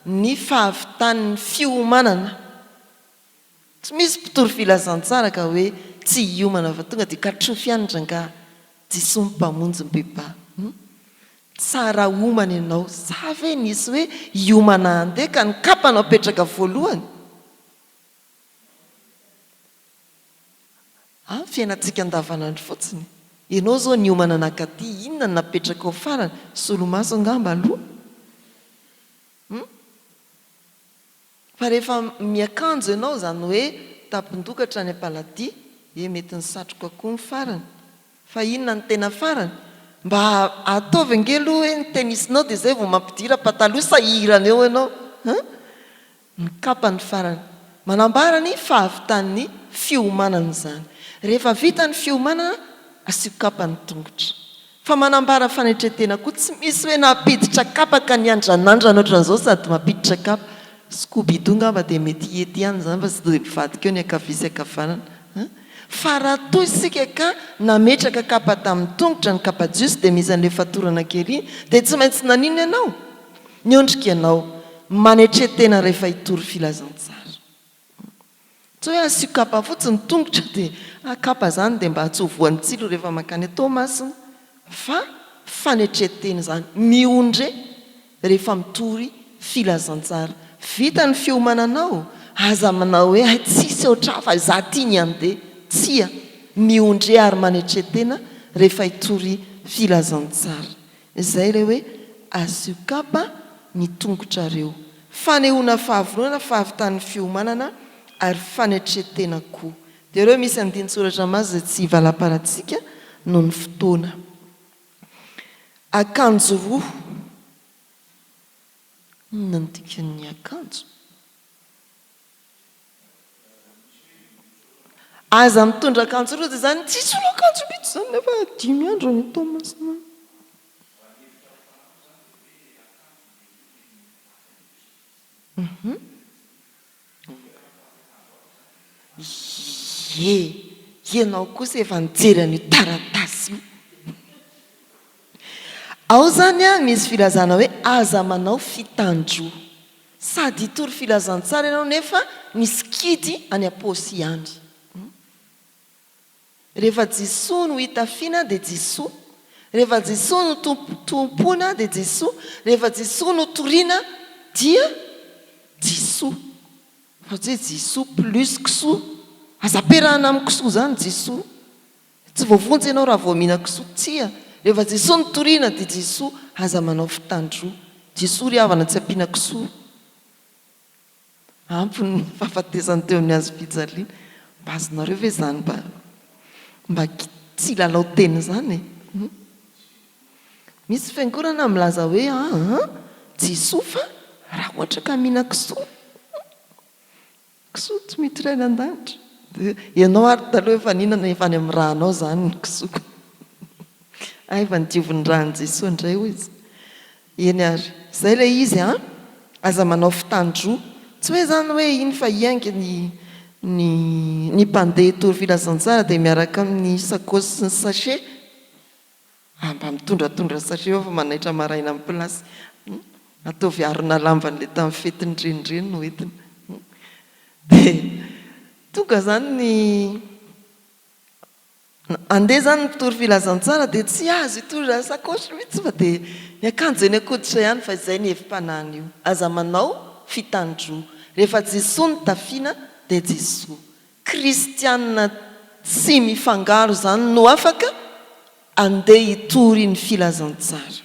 ny fahavitan'ny fiomanana. Tsy misy mpitory filazantsara ka hoe tsy hiomana fa tonga dia katrofy ihany rangaha Jesoa Mpamonjy Mibebaha hum tsara omana ianao sa ve nisy hoe hiomana handeha ka ny kapa no apetraka voalohany? Ah fiainantsika andavanandro fotsiny ianao zao niomana nakaty inona no napetrakao farany? Solomaso angamba aloha hum. Fa rehefa miakanjo ianao, izany hoe tapin-doha ka hatrany am-paladia, he mety ny satroka koa ny farany. Fa inona no tena farany? Mba ataovy ange aloha hoe ny tennis-nao dia izay vao mampidira pataloha sahirana eo ianao hein! Ny kapa ny farany. Manambara ny fahavitan'ny fiomanana izany. Rehefa vita ny fiomanana, asio kapa ny tongotra. Fa manambara fanetren-tena koa, tsy misy hoe nampiditra kapa ka niandranandrana ohatran'izao sady mampiditra kapa. Scooby-doo ngamba dia mety hety ihany izany fa tsy dia mivadika eo ny ankavia sy ankavanana an! Fa raha toa isika ka nametraka kapa tamin'ny tongotra, ny kapa jiosy dia misy an'ilay fatorana kely iny, dia tsy maintsy naninona ianao? Niondrika ianao. Manetre-tena rehefa hitory filazantsara. Tsy hoe asio kapa fotsiny tongotra dia ah kapa zany dia mba tsy ho voan'ny tsilo rehefa mankany Toamasina fa fanetren-tena izany, miondre rehefa mitory filazantsara. Vita ny fiomananao, aza manao hoe hay tsisy ohatr fa izaho tia ny handeha. Tsia, miondre ary manetre-tena rehefa hitory filazantsara. Izay ilay hoe asio kapa ny tongotrareo. Fanehoana fahavononana, fahavitan'ny fiomanana ary fanetren-tena koa. Dia ireo misy andinin-tsoratra masina izay tsy hivalamparantsika noho ny fotoana. Akanjo roa. Inona no dikan'ny akanjo? Aza mitondra akanjo roa dia izany tsisy olo akanjo mihitsy izany nefa dimy andro any Toamasina any. Ie, ianao kosa efa nijery an'io taratasy io. Ao izany misy filazana hoe aza manao fitandroa. Sady hitory filazantsara ianao nefa misy kidy any am-paosy ihany. Rehefa Jesoa no itafiana dia Jesoa. Rehefa Jesoa no tompoina dia Jesoa, rehefa Jesoa no torina dia Jesoa. Fa tsy hoe Jesoa plus kisoa. Aza ampiarahana amin'ny kisoa izany Jesoa. Tsy voavonjy ianao raha vao mihinan-kisoa. Tsia. Rehefa Jesoa no torina dia Jesoa. Aza manao fitandroa. Jesoa ry havana tsy ampiana kisoa. Ampy ny fahafatesany teo amin'ny hazofijaliana. Mba azonareo ve izany mba mba kitsilalao teny izany e? Misy fiangonana milaza hoe aa Jesoa fa raha ohatra ka mihinan-kisoa, kisoa tsy miditra any an-danitra. Dia ianao ary taloha efa nihinana efa any amin'ny rànao izany ny kisoa ko. Hay efa nodiovin'ny ràn'i Jesoa indray hoy izy. Eny ary. Izay ilay izy an! Aza manao fitandroa. Tsy hoe izany hoe iny fa hiainga ny ny ny mpandeha hitory filazantsara dia miaraka amin'ny sakaosy sy ny sachet. Ah mba mitondratondra sachet eo fa manaitra maraina amin'ny place. Ataovy harona lamban'ilay tamin'ny fetin'ny reny ireny no entina. Dia tonga izany ny Andeha izany ny mpitory filazantsara dia tsy azo hitondra sakaosy mihitsy fa dia ny akanjo eny an-koditra ihany fa izay ny hevi-panahiny io. Aza manao fitandroa. Rehefa Jesoa no tafiana dia Jesoa. Kristianina tsy mifangaro izany no afaka andeha hitory ny filazantsara.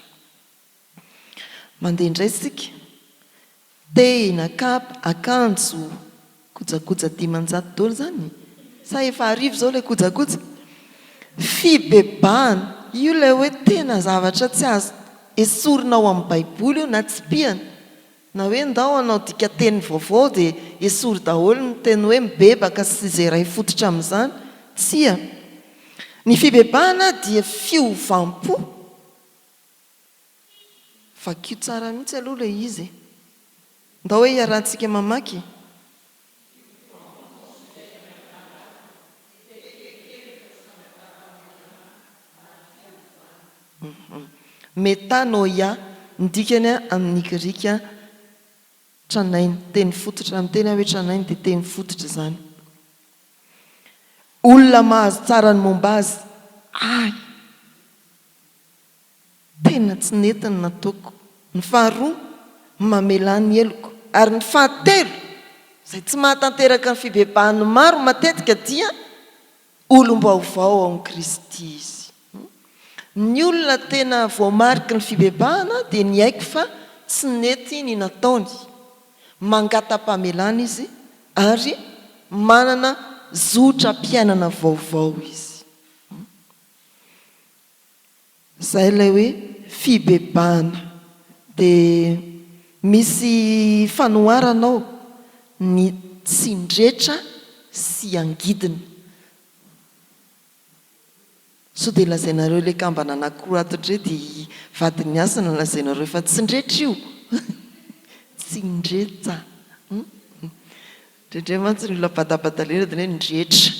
Mandeha indray isika. Tehina, kapa, akanjo, kojakoja 500 daholo izany? Sa efa arivo izao ilay kojakoja? Fibebahana, io ilay hoe tena zavatra tsy azo esorina ao amin'ny baiboly io na tsipihana. Na hoe ndao hanao dikateny vaovao dia esory daholo ny teny hoe mibebaka sy izay iray fototra amin'izany. Tsia. Ny fibebahana dia fiovam-po. Vakio tsara mihitsy aloha ilay izy e. Ndao hoe iarahantsika mamaky e. Metanoia, ny dikany amin'ny grika tranainy, teny fototra, raha miteny aho hoe tranainy dia teny fototra izany. Olona mahazo tsara ny momba azy, ahy. Tena tsy nety ny nataoko. Ny faharoa, mamelà ny heloko. Ary ny fahatelo, izay tsy mahatanteraka ny fibebahan'ny maro matetika dia olom-baovao ao amin'i Kristy izy. Ny olona tena voamariky ny fibebahana dia niaiky fa tsy nety ny nataony. Mangata-pamelana izy ary manana zotram-piainana vaovao izy. Izay ilay hoe fibebahana. Dia misy fanoharana ao ny tsindretra sy angidina. Sao dia lazainareo ilay kambana anankiroa ato indray dia vadin'ny hasina lazainareo fa tsindretra io? Tsindretsa. Indraindray mantsy ny olona badabadalena dia ny hoe ndretra.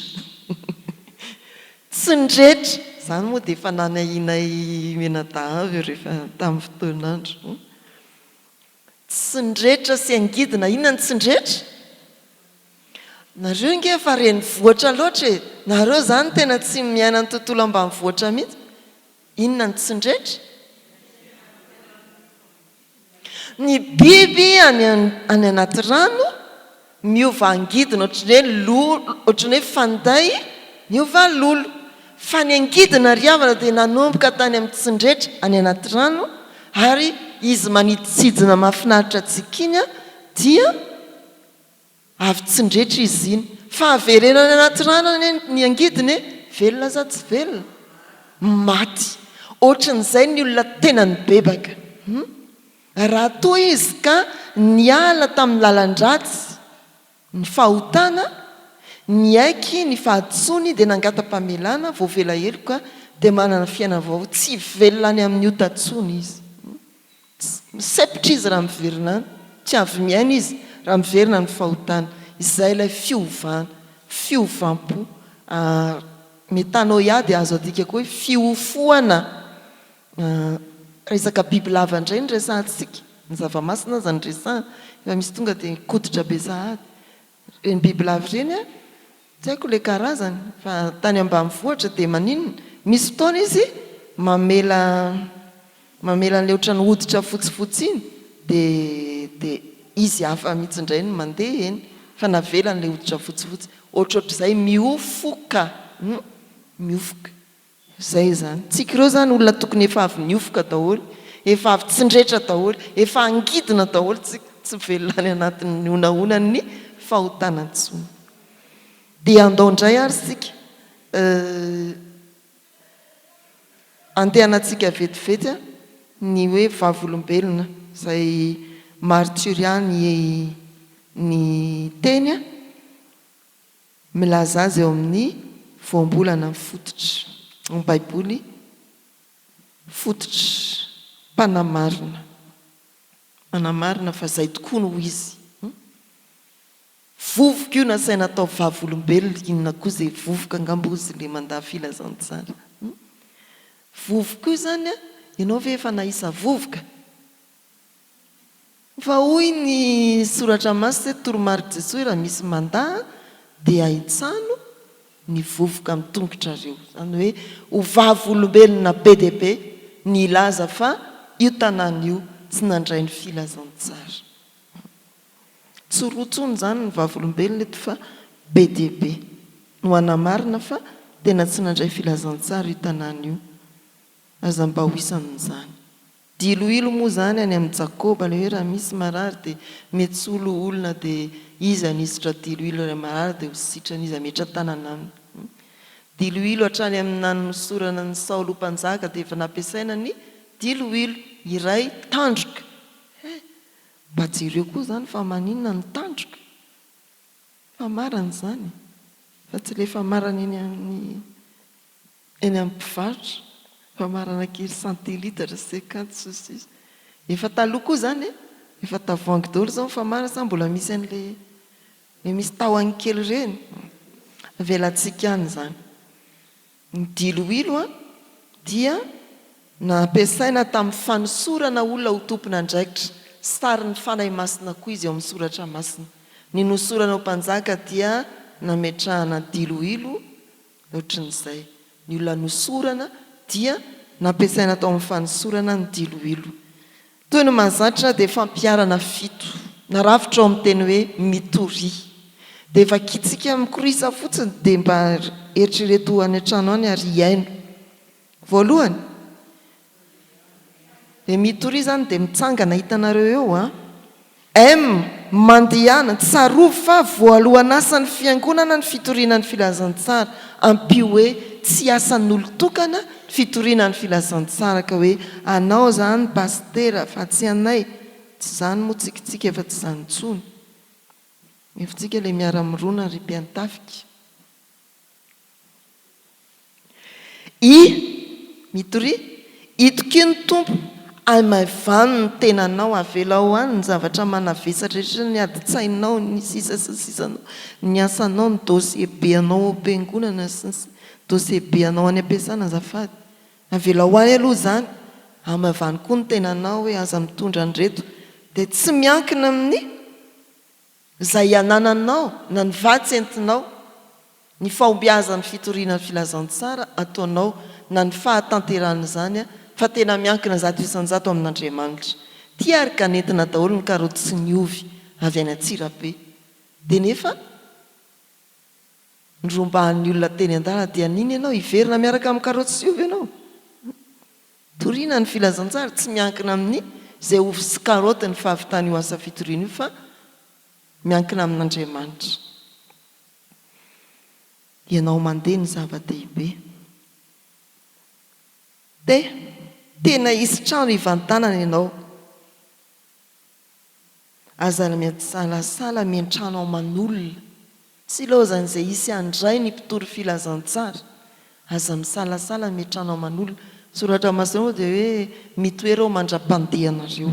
Tsy ndretra! Izany moa dia efa nanahianay mianadahy avy rehefa tamin'ny fotoan'andro. Tsy ndretra sy angidina, inona ny tsy ndretra? Nareo nge efa renivohitra loatra e! Nareo izany tena tsy miaina ny tontolo ambanivohitra mihitsy. Inona ny tsy ndretra? Ny biby any any anaty rano miova angidina ohatran'ny hoe lolo, ohatran'ny hoe fanday miova lolo. Fa ny angidina ry havana dia nanomboka tany amin'ny tsindretra any anaty rano ary izy manidintsidina mahafinaritra antsika iny dia Avy tsindretra izy iny. Fa avereno any anaty rano anie ny angidina e! Velona sa tsy velona? Maty. Ohatran'izay ny olona tena nibebaka. Hum. Raha toa izy ka niala tamin'ny lalan-dratsy, ny fahotana, niaiky ny fahadisoany dia nangata-pamelana, voavela heloka, dia manana fiainana vaovao, tsy velona any amin'ny ota intsony izy. Hum. Misepotra izy raha miverina any, tsy avy miaina izy raha miverina amin'ny fahotana. Izay ilay fiovana, fiovam-po. Metanoia dia azo adika koa hoe fiofoana. Resaka bibilava indray no resahantsika, ny zava-masina aza no resahana, efa misy tonga dia koditra be sahady. Ireny bibilava ireny an, tsy haiko ilay karazany fa tany ambanivohitra dia maninona? Misy fotoana izy. mamela mamela an'ilay ohatran'ny hoditra fotsifotsy iny dia dia izy hafa mihitsy indray no mandeha eny fa navelany ilay hoditra fotsifotsy. Ohatrohatr'izay miofoka hum miofoka. Izay izany. Tsika ireo izany olona tokony efa avy niofoka daholo, efa avy tsindretra daholo, efa angidina daholo tsika, tsy velona any anatin'ny honahonan'ny fahotana intsony. Dia andao indray ary isika eh, andehanantsika vetivety ny hoe vavolombelona, izay martyria ny ny teny Milaza azy eo amin'ny voambolana fototra, ao amin'ny Baiboly, fototra, mpanamarina. Manamarina fa izay tokoa no izy. Vovoka io nasaina atao vavolombelona, inona koa izay vovoka angamba hozy ilay mandà filazantsara. Vovoka io izany an, ianao ve efa nahisa vovoka? Fa hoy ny Soratra Masina hoe toromarik'i Jesoa hoe raha misy mandà dia ahitsano ny vovoka amin'ny tongotrareo. Izany hoe ho vavolombelona be dia be ny hilaza fa io tanàna io tsy nandray ny filazantsara. Tsy roa intsony izany ny vavolombelona eto fa be dia be no hanamarina fa tena tsy nandray filazantsara io tanàna io. Aza mba ho isan'izany. Diloilo moa izany any amin'i Jakoba ilay hoe raha misy marary dia metsolo olona dia izy hanisotra diloilo ilay marary dia ho sitrana izy hametra-tanana aminy. Diloilo hatrany amin'ny nanosorana an'i Saoly ho mpanjaka dia efa nampiasaina ny diloilo iray tandroka. He! Mba jereo koa izany fa maninona ny tandroka? Famarana izany fa tsy ilay famarana eny amin'ny Eny amin'ny mpivarotra, famarana kely centilitre, cinquante sy ny sisa. Efa taloha koa izany e! Efa tavoahangy daholo izao ny famarana sa mbola misy an'ilay ilay misy tahony kely ireny? Avelantsika any izany. Ny diloilo an, dia nampiasaina tamin'ny fanosorana olona ho tompon'andraikitra, sarin'ny Fanahy Masina koa izy ao amin'ny Soratra Masina. Ny nosorana ho mpanjaka dia nametrahana diloilo Ohatran'izay. Ny olona nosorana dia nampiasaina tao amin'ny fanosorana ny diloilo. Toy ny mahazatra dia fampiharana fito, narafitra ao amin'ny teny hoe mitoria. Dia vakintsika mikorisa fotsiny dia mba eritrereto any an-trano any ary hihaino. Voalohany, Dia mitoria izany dia mitsangana hitanareo eo an! M, Mandehana, tsarovy fa voalohan'asan'ny fiangonana ny fitoriana ny filazantsara, ampio hoe tsy asan'olon-tokana ny fitoriana ny filazantsara ka hoe anao izany pasitera fa tsy anay, tsy izany moa tsikintsika efa tsy izany intsony, efa tsika ilay miara-mirona ry mpiantafika. I. Mitoria, Itokia ny Tompo, aimavano ny tenanao, avelao any ny zavatra manavesatra rehetra, ny adin-tsainao, ny sisa sy ny sisa anao, ny asanao, ny dossier be anao ao am-piangonana sy ny dossier be anao any am-piasana azafady. Avelao any aloha izany, amavano koa ny tenanao hoe aza mitondra an'ireto, dia tsy miankina amin'ny. Izay anananao na ny vatsy entinao, ny fahombiazan'ny fitoriana ny filazantsara ataonao na ny fahatanterahan'izany fa tena miankina 100% amin'Andriamanitra. Ty ary ka nentina daholo ny karaoty sy ny ovy avy any Antsirabe. Dia nefa norombahan'ny olona teny an-dalana dia nino ianao hiverina miaraka amin'ny karaoty sy ovy ianao? Toriana ny filazantsara, tsy miankina amin'ny izay ovy sy karaoty ny fahavitan'io asa fitoriana io fa miankina amin'Andriamanitra. Ianao mandeha ny zava-dehibe. Te tena hisy trano hivantanana ianao. Aza misalasala miantrano aman'olona. Tsy ilaozan'izay hisy handray ny mpitory filazantsara. Aza misalasala miantrano aman'olona. Soratra masina moa dia hoe mitoera ao mandra-pandehanareo.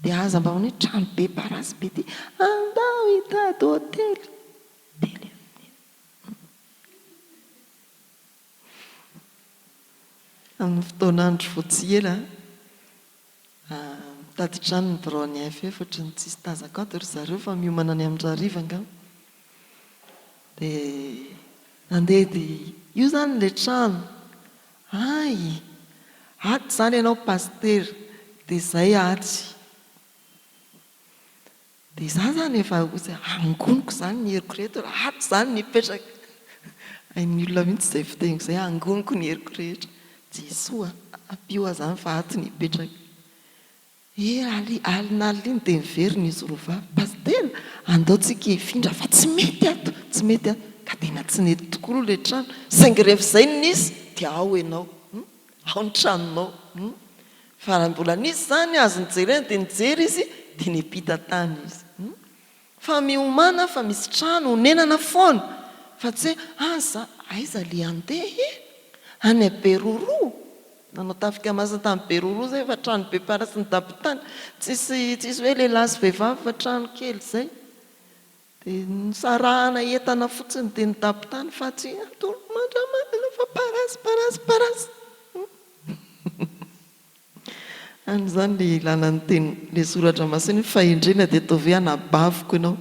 Dia aza mba manao hoe trano be parasy be ity. Andao hitady hotely. Teny amin'ny. Amin'ny fotoan'andro vao tsy ela. Mitady trano ny biraon'ny AFF ohatran'ny tsisy tazako ato ry zareo fa miomana ny amin'ny rahariva angamba. Dia nandeha dia io izany ilay trano. Hay! Ato izany ianao Pasitera, dia izay atsy. Dia izaho izany efa ozy angoniko izany ny heriko rehetra, ato izany ny hipetraka. Hain'ny olona mihitsy izay fiteniko izay, angoniko ny heriko rehetra. Jesoa a, ampio aho izany fa ato ny hipetraka. He alinalina iny dia niverina izy roavavy, Pasitera, andao tsika hifindra fa tsy mety ato, tsy mety ato. Ka tena tsy nety tokoa aloha ilay trano, saingy rehefa izay no nisy dia ao ianao, ao ny tranonao. Fa raha mbola nisy izany azo nojerena dia nijery izy dia niampita tany izy. Fa miomàna fa misy trano honenana foana fa tsy hoe aza aiza le handeha e! Any Beroroha? Nanao tafika masina tany Beroroha zay fa trano be parasy nidabotany. Tsisy tsisy hoe lehilahy sy vehivavy fa trano kely zay. Dia nisarahana entana fotsiny dia nidaby tany fa tsy atoro mandra-manana fa parasy parasy parasy. Any izany ilay ilana ny teny ilay soratra masina hoe fahendrena dia ataovy hoe anabaviko ianao.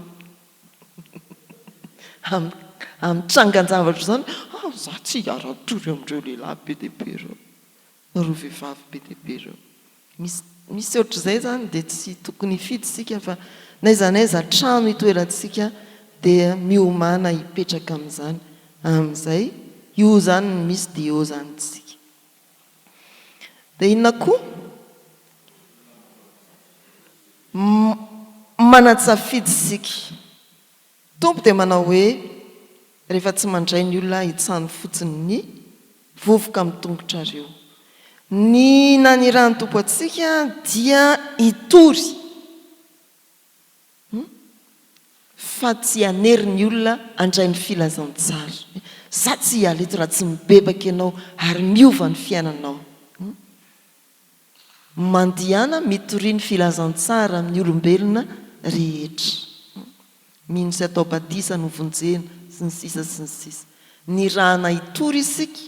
Amin'ny trangan-javatra izany, ah za tsy hiara-tory amin'ireo lehilahy be dia be ireo. Ireo vehivavy be dia be ireo. Misy misy ohatr'izay izany dia tsy tokony hifidy isika fa n'aiza n'aiza trano itoerantsika dia miomàna hipetraka amin'izany. Amin'izay io izany no misy dia eo izany isika. Dia inona koa? Manan-tsafidy isika. Tompo dia manao hoe, Rehefa tsy mandray ny olona hitsano fotsiny ny vovoka amin'ny tongotrareo. Ny nanirahan'ny Tompo antsika dia hitory, fa tsy hanery ny olona handray ny filazantsara. Za tsy hiala eto raha tsy mibebaka ianao ary miova ny fiainanao. Mandehana mitoria ny filazantsara amin'ny olombelona rehetra. Mino sy atao batisa no vonjena, sy ny sisa sy ny sisa. Nirahana hitory isika,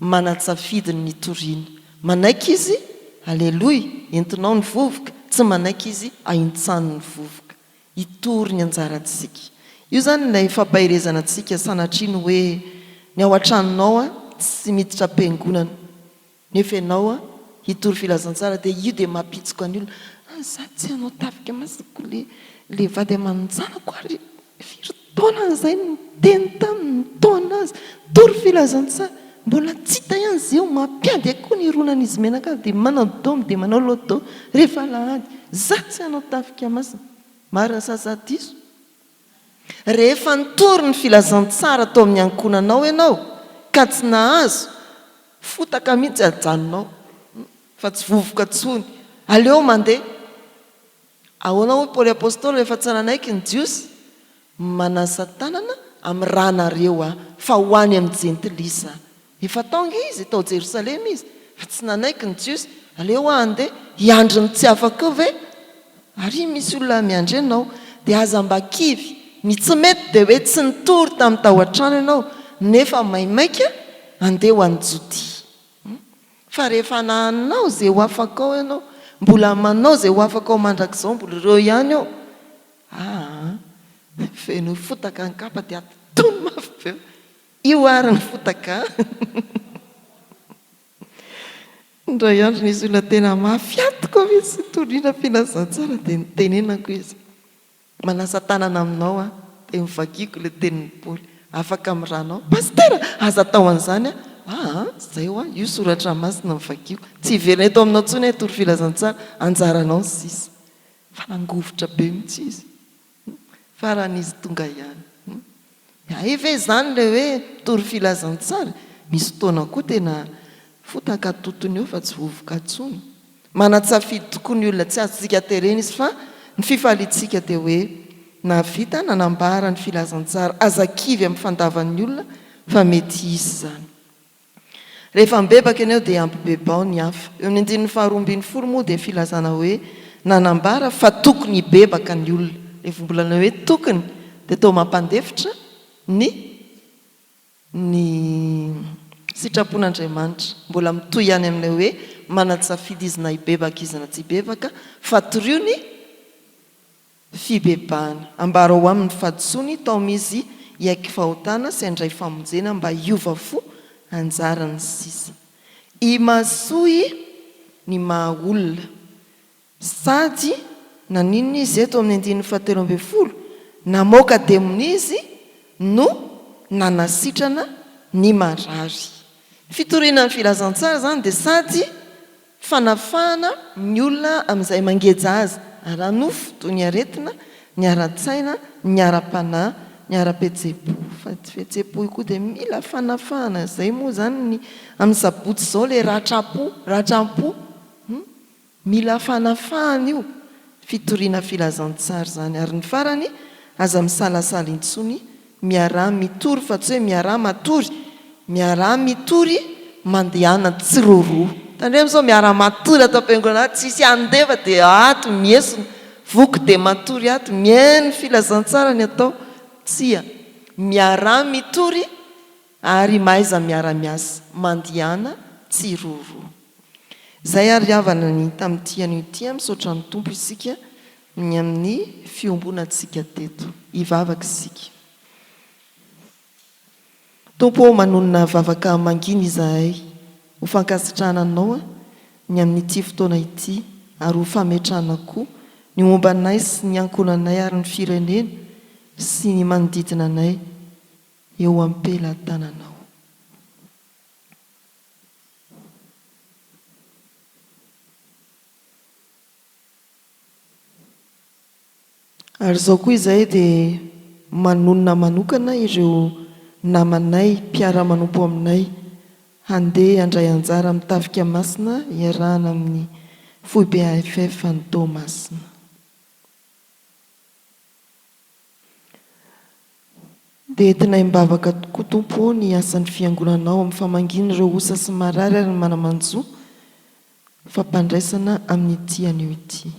manan-tsafidy ny nitoriana. Manaiky izy, aleloia, entinao ny vovoka, tsy manaiky izy, ahintsano ny vovoka. Hitory ny anjarantsika. Io izany ilay fampaherezana antsika sanatria ny hoe ny ao an-tranonao tsy miditra am-piangonana. Nefa ianao an, hitory filazantsara dia io dia mampitsoka ny olona, an za tsy hanao tafika masiko le le vady aman-janako ary firy taona zay no niteny taminy nitaona azy nitory filazantsara mbola tsy hita ihany ze eo mampiady akoho ny hironan'izy mianakavy dia manao dôme dia manao loto rehefa alahady za tsy hanao tafika masina marina sa za diso? Rehefa nitory ny filazantsara tao amin'ny ankohonanao ianao ka tsy nahazo, fotaka mihitsy ajanonao fa tsy vovoka intsony, aleo mandeha. Ahoana hoy Paoly Apostoly rehefa tsy nanaiky ny Jiosy? Manasa tanana amin'ny ranareo aho fa ho any amin'ny Jentilisa aho. Efa tao ange izy, tao Jerosalema izy, fa tsy nanaiky ny Jiosy, aleo aho handeha, hiandry ny tsy afaka eo ve? Ary misy olona miandry anao, dia aza mba kivy, ny tsy mety dia hoe tsy nitory tamin'ny tao an-trano ianao, nefa maimaika handeha ho any Jodia. Fa rehefa nanao izay ho afakao ianao, mbola manao izay ho afakao mandrakizao, mbola ireo ihany eo, aa, feno fotaka ny kapa dia atony mafy be. Io ary ny fotaka a! Indray andro nisy olona tena mafy atiko mihitsy nitoriana filazantsara dia nitenenako izy, manasa tanana aminao aho, dia novakiako ilay tenin'i Paoly, afaka amin'ny ranao. Pasitera, aza atao an'izany aho. Aa, izay hoa, io soratra masina novakiako. Tsy hiverina eto aminao intsony aho hitory filazantsara, anjaranao ny sisa. Fa nangovitra be mihitsy izy. Farany izy tonga ihany. Hay ve izany ilay hoe mitory filazantsara? Misy fotoana koa tena fotaka atotony eo fa tsy vovoka intsony. Manan-tsafidy tokoa ny olona, tsy azontsika terena izy fa ny fifaliantsika dia hoe nahavita nanambara ny filazantsara. Aza kivy amin'ny fandavan'ny olona fa mety hisy izany. Rehefa mibebaka ianao dia ampibebao ny hafa. Eo amin'ny andininy faharoa ambinifolo moa dia filazana hoe nanambara fa tokony hibebaka ny olona. Ilay voambolana hoe tokony dia toa mampandefitra ny ny sitrapon'Andriamanitra. Mbola mitohy ihany amin'ilay hoe manan-tsafidy izy na hibebaka izy na tsy hibebaka fa torio ny Fibebahana. Ambarao aminy ny fahadisoany, taomy izy hiaiky fahotana sy handray famonjena mba hiova fo, anjarany sisa. Imasoy ny maha olona. Sady naninona izy eto amin'ny andininy fahatelo ambin'ny folo? Namoaka demonia izy no nanasitrana ny marary. Ny fitoriana ny filazantsara izany dia sady fanafahana ny olona amin'izay mangeja azy ara-nofo toy ny aretina, ny ara-tsaina, ny ara-panahy, ny ara-pihetseham-po. Fa ny fihetseham-po io koa dia mila fanafahana. Izay moa izany ny amin'ny sabotsy izao ilay ratram-po, ratram-po. Hum. Mila fanafahana io fitoriana filazantsara izany. Ary ny farany, aza misalasala intsony, miaraha mitory fa tsy hoe miaraha matory, miaraha mitory, mandehana tsiroroa. Tandremo sao miara matory ato am-piangonana ato, tsisy handeha fa dia ato miesona, voky dia matory ato, mihaino filazantsara ny atao. Tsia, miaraha mitory ary mahaiza miara-miasa, mandehana tsiroroa. Izay ary havana ny tamin'ity anio ity an, misaotra ny Tompo isika ny amin'ny fiombonantsika teto. Hivavaka isika. Tompo ô, manonona vavaka mangina izahay ho fankasitrahana Anao ny amin'ity fotoana ity ary ho fametrahana koa ny momba anay sy ny ankohonanay ary ny firenena sy ny manodidina anay eo am-pelatananao. Ary izao koa izahay dia manonona manokana ireo namanay mpiara-manompo aminay handeha handray anjara amin'ny Tafika Masina iarahana amin'ny Foibe AFF any Toamasina. Dia entinay am-bavaka tokoa Tompo ô ny asan'ny Fiangonanao amin'ny famangiana ireo osa sy marary ary ny mana-manjo fampandraisana amin'ity anio ity.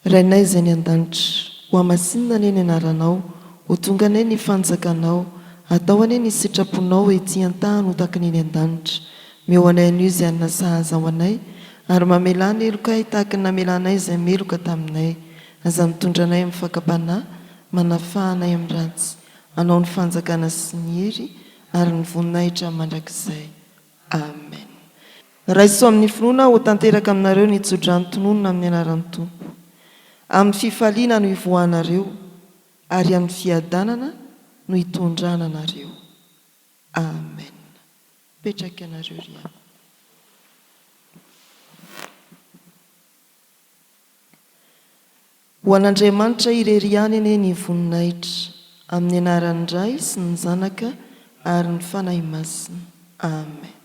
Rainay izay any an-danitra, ho hamasinina anie ny anaranao, ho tonga anie ny fanjakanao, atao anie ny sitraponao ety an-tany ho tahaka ny eny an-danitra. Meo anay anio izay hanina sahaza ho anay, ary mamelà ny helokay tahaka ny namelanay izay meloka taminay. Aza mitondra anay amin'ny fakam-panahy, manafaha anay amin'ny ratsy. Anao ny fanjakana sy ny hery ary ny voninahitra mandrakizay. Amen. Raiso amin'ny finoana ho tanteraka aminareo ny tsodrano tononina amin'ny anaran'ny Tompo. Amin'ny fifaliana no ivoahanareo, ary amin'ny fiadanana no hitondrana anareo. Amen. Mipetraka ianareo ry havana. Ho an'Andriamanitra irery ihany anie ny voninahitra, amin'ny anaran'ny Ray sy ny Zanaka ary ny Fanahy Masina. Amen.